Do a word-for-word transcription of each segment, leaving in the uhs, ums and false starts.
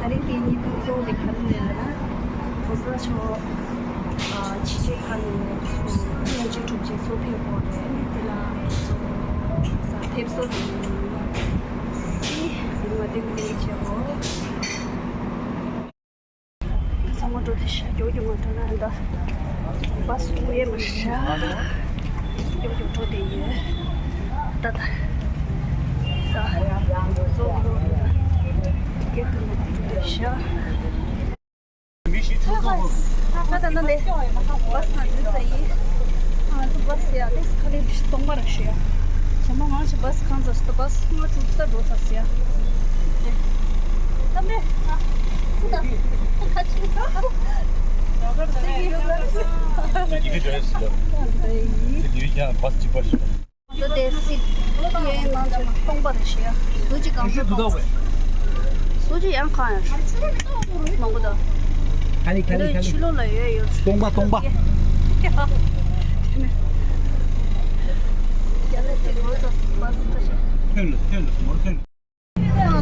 ཨ་རི་དེ་ཉིན་གུང་གཙོ་བོ་དེ་ག་རེ་རེད་ལབ་ན། གོང་ས་མཆོག་ཨ་ཕྱི་རྒྱལ་ཁག་ནས་ཚུར་ལོ་བཅུ་དྲུག་ཅུ་ཚོགས་ཕེབས་སྐོར་རེད། དེ་ལ་ཚོགས་ས་ཕེབས་བསུ་དེ་ཡིན། དེ་ང་དེ་ངོས་ལེན་བྱེད་དགོས། ཚང་མ་འགྲོ་དེ་ཤ་རྒྱོ་རྒྱོ་མ་འགྲོ་ན་འདའ། བ་སུ་ཡེ་མ་ཤ་རྒྱོ་རྒྱོ་འགྲོ་དེ་ཡོད། ད་ད་ད་ཚོགས་ལོ་རྒྱ་གི་མ་འགྲོ་དེ་ཤ། ད་ད་ན་ལེ། བ་སུ་ན་འཛུལ་ས་ཡིན། ང་ཚོ་བ་སུ་ཡ་ལེ་ཁ་ལེ་སྟོང་པ་ར་ཤི་ཡ། ཇེ་མ་མང་ཆེ་བ་སུ་ཁང་ཚ་ཤི་ཏོ་བ་སུ་ང་ཚོ་ས་འགྲོ་ས་སི་ཡ། ད་མེ། སུ་ད། ཁ་ཆེ། སེ་གི་ཡོད་ལ་རེ་སི། ཡི་གེ་འདྲ་ཡོད་སི་ལ། དེ་ཡིན། དེ་ཡིན་ཡང་བ་སུ་གཅིག་པ་ཤི། ད་དེ་སི་ཡའི་ནང་ཆེ་སྟོང་པ་རེ་ཤི་ཡ། སུ་ཅི་གང་སུ་གང་། སུ་ཅི་ཡང་གང་ཡང་མང་པོ་ད། ཁ་ལི་ཁ་ལི་ཁ་ལི། ཕྱི་ལོགས་ལ་ཡོད་ཡོད། སྟོང་པ་སྟོང་པ། ཐོན་ལ་ཐོན་ལ་མོར་ཐོན། ང་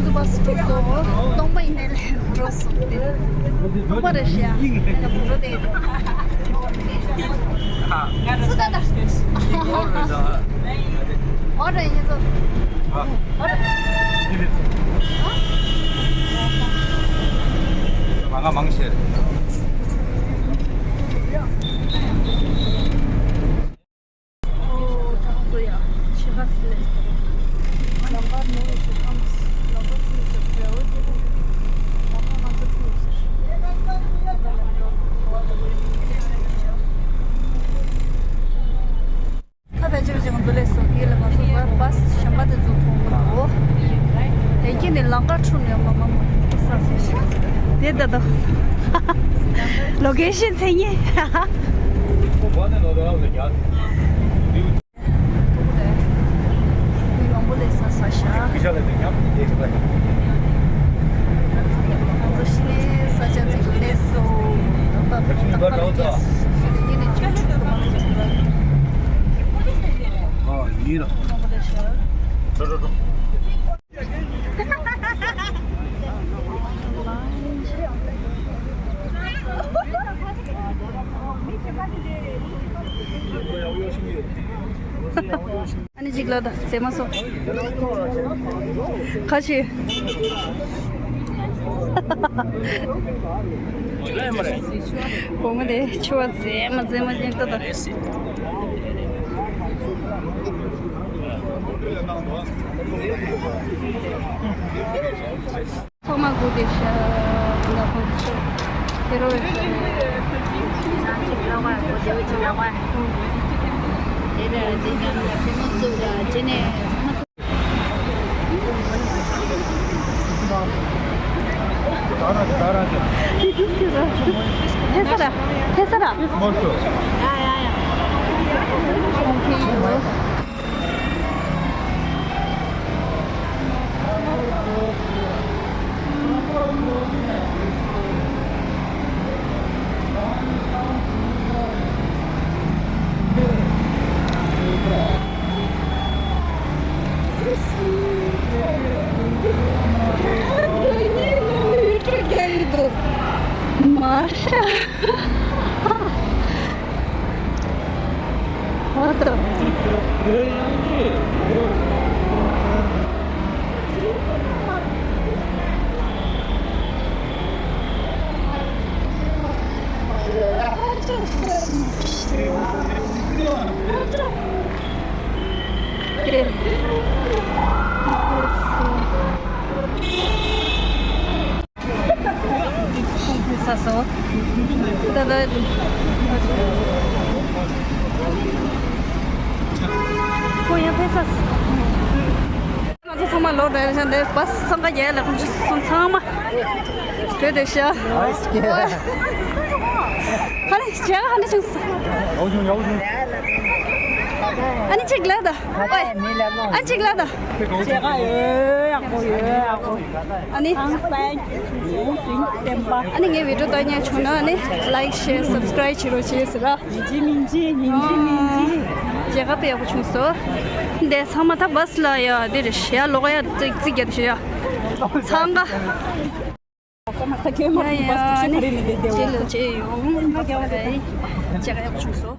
ཚོ་བ་སུ་འགྲོ་སོང་། སྟོང་པ་ཡིན་ནའི་ལས་འགྲོ་སོང་སྟེ། སྟོང་པ་རེད་ཤག་ཡ། ང་ཚོ་འགྲོ་དེ་རེད། སུ་ད་ད། ཨོ་རེད་ཡིན་ཚོ། ཨོ་རེད། མ་ང་མང་ཆེ་རེད། ད་ཕལ་ཆེར་ཅིག་ང་ཚོ་ལས་སོ་གི་ལ་ང་ཚོ་བ་སི་གཞན་པ་དེ་ཚོ་མཐོང་གི་འདུག་དེ་གི་ནི་ལམ་ཁ་འཁྲུག་ནས་མ་མ་མ་དེ་ད་ད་ལོ་ཀེ་ཤན་མཚན་ཉིད། མི་མང་པོ་སླེབས་ས་ས་ཤག་ང་ཚོ་ཤི་ནས་ས་ཆ་ཅིག་སླེབས་སོང་། ད་ལྟ་ད་ལྟ་ཡིན་ནས་ཆུ་ཁྲུག་གི་མ་ཁྲུག་གི། ཨ་ཡིན་ར། མང་པོ་སླེབས་ཤག་ཨ་ནི་ཅིག་ལ་ད་ཟེ་མ་སོ། ཁ་ཆེ། གོང་མ་དེ་ཆུ་བ་ཟེ་མ་ཟེ་མ་ཅན་ཏོ་ད། ཚང་མ་སྒུག་བསྡད་ཤག་ད་ཁོང་ཚོ་ཁྱེད་རོ་ཡོད་ས་རེད། ང་ཅིག་ལོག་པ་སྒུག་བསྡད་ཅིག་ལོག་པ། དེ་ལ་དེ་ཀྱང་ལ་ཁྱེད་མོ་ཚོ་ལ་རྗེས་ནས་ཚང་མ་ཚོ། ཕེ་ས་ར་ཕེ་ས་ར། ཡ་ཡ་ཡ། མར་ཤ། What the? ས་སོ། ད་ད། ཁོ་ཡང་ཕེབས་ས། ང་ཚོ་ཚང་མ་ལོག་འགྲོ་ཡ་ལ་ཤ་འདི་བ་སི་འཚང་ཁ་རྒྱག་ཡ་ལ་ཁོང་ཚོ་ཚང་མ་བྲོས་བསྡད་ཤག་ཧ་ལས་བྱས་ཧ་ལས་བྱུང་སོང་། ཨ་ནི་གཅིག་ལ་ད། ཨོའི། ཨ་ནི་གཅིག་ལ་ད། ཨ་ནི། ཨ་ནི་ངའི་བི་ཌིའོ་ལྟ་མཁན་བྱུང་ན་ཨ་ནི་ལའིཀ་ཤེར་སབ་སི་ཀ་རའིབ་བྱེད་རོགས་བྱེད་ཟེར་ར། ཉིན་གཅིག་ཉིན་གཅིག་ཉིན་གཅིག་ཉིན་གཅིག་མཇལ་ཁ་དཔེ་ཡག་པོ་བྱུང་སོང་། འདི་ཚང་མ་ད་བ་སི་ལ་ཡ་འདི་རེད་ཤག་ལོག་ཡ་ཙིག་ཙིག་རྒྱག་ཤག་ཚང་ག་ད་ཁྱོད་མ་ཡ་ཡ་ནི་ཅི་ལོ་ཅི་ཡོང་ལ་རྒྱ་བ་རེད། ཅི་ག་ཡག་བྱུང་སོང་།